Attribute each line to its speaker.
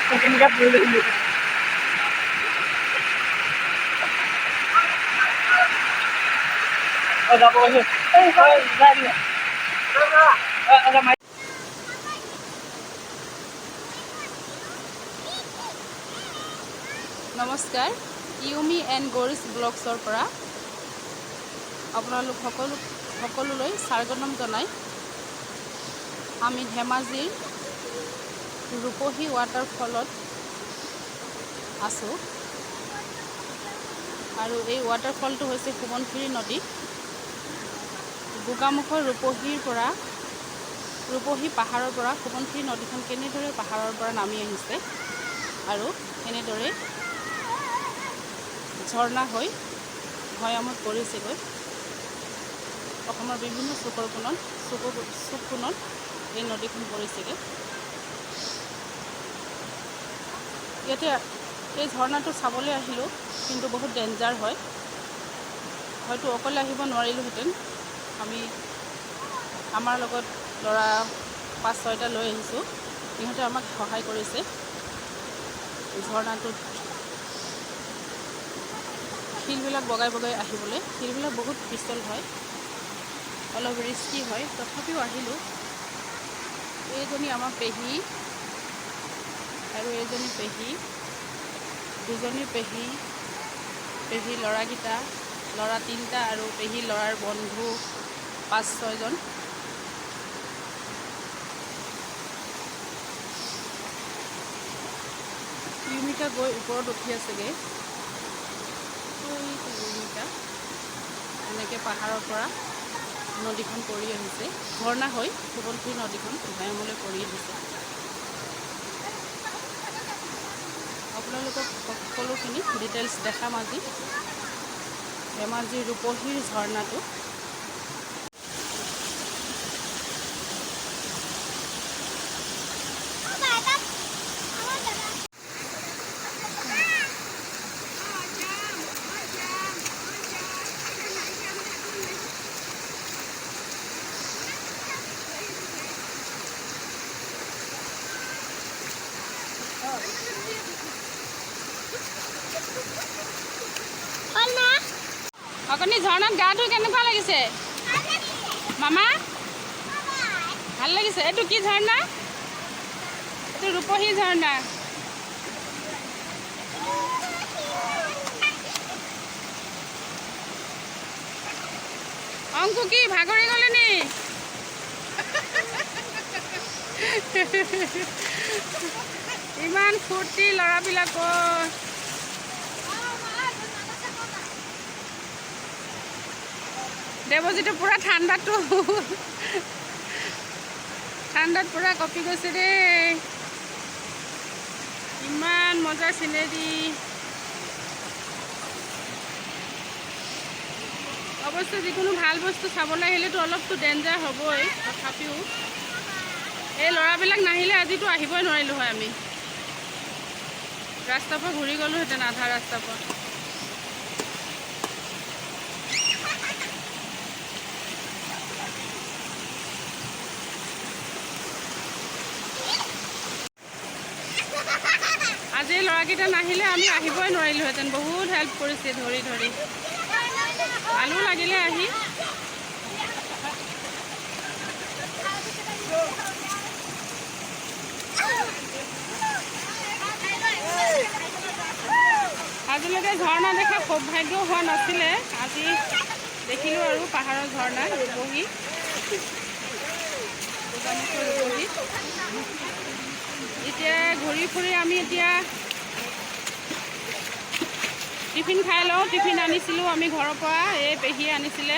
Speaker 1: নমস্কাৰ, ইউমি এণ্ড গৌৰীজ ব্লগছৰ পৰা আপোনালোক সকলোলৈ স্বাগতম জনাই আমি ধেমাজিৰ ৰূপহী ৱাটাৰফলত আছোঁ আৰু এই ৱাটাৰফলটো হৈছে সোৱণশিৰি নদী, গোগামুখৰ ৰূপহীৰ পৰা, ৰূপহী পাহাৰৰ পৰা সোৱণশিৰি নদীখন কেনেদৰে পাহাৰৰ পৰা নামি আহিছে আৰু কেনেদৰে ঝৰ্ণা হৈ ভৈয়ামত পৰিছেগৈ। অসমৰ বিভিন্ন চুকৰ কোণত, চুক কোণত এই নদীখন পৰিছেগৈ। ইয়াতে এই ঝৰ্ণাটো চাবলৈ আহিলোঁ, কিন্তু বহুত ডেঞ্জাৰ হয়। হয়তো অকলে আহিব নোৱাৰিলোহেঁতেন। আমি আমাৰ লগত ল'ৰা পাঁচ ছয়টা লৈ আহিছোঁ। সিহঁতে আমাক সহায় কৰিছে ঝৰ্ণাটোত শিলবিলাক বগাই বগাই আহিবলৈ। শিলবিলাক বহুত পিছল হয়, অলপ ৰিস্কি হয়, তথাপিও আহিলোঁ। এইজনী আমাৰ পেহী আৰু এইজনী পেহী, দুজনী পেহী, পেহী ল'ৰাকেইটা, ল'ৰা তিনিটা আৰু পেহী ল'ৰাৰ বন্ধু পাঁচ ছয়জন। ইউমিকা গৈ ওপৰত উঠি আছেগৈ। ইউমিকা এনেকৈ পাহাৰৰ পৰা নদীখন পৰি আহিছে, ঝৰ্ণা হৈ সোৱণশিৰি নদীখন ভৈয়ামলৈ পৰি আহিছে। আপোনালোকক সকলোখিনি ডিটেইলছ দেখাম আজি ধেমাজিৰ ৰূপহীৰ ঝৰ্ণাটো। অকণি ঝৰ্ণাত গা ধুই কেনেকুৱা লাগিছে মামা? ভাল লাগিছে। এইটো কি ঝৰ্ণা? এইটো ৰূপহী ঝৰ্ণা। অংকু কি ভাগৰি গ'লে নি? ইমান ফূৰ্তি ল'ৰাবিলাকৰ। দেৱজিটো পূৰা ঠাণ্ডাত পূৰা কঁপি গৈছে দেই। ইমান মজা চিনেৰী। অৱশ্যে যিকোনো ভাল বস্তু চাবলৈ আহিলেতো অলপতো ডেঞ্জাৰ হ'বই, তথাপিও এই ল'ৰাবিলাক নাহিলে আজিতো আহিবই নোৱাৰিলোঁ হয়। আমি ৰাস্তাৰ পৰা ঘূৰি গ'লোহেঁতেন আধা ৰাস্তাৰ পৰা। আজি ল'ৰাকেইটা নাহিলে আমি আহিবই নোৱাৰিলোহেঁতেন। বহুত হেল্প কৰিছে ধৰি ধৰি, ভালো লাগিলে আহি। আজিলৈকে ঝৰ্ণা দেখা সৌভাগ্য হোৱা নাছিলে, আজি দেখিলোঁ আৰু পাহাৰৰ ঝৰ্ণা, ৰূপহী, গোগামুখৰ ৰূপহী। এতিয়া ঘূৰি ফুৰি আমি এতিয়া টিফিন খাই লওঁ। টিফিন আনিছিলোঁ আমি ঘৰৰ পৰা, এই পেহীয়ে আনিছিলে।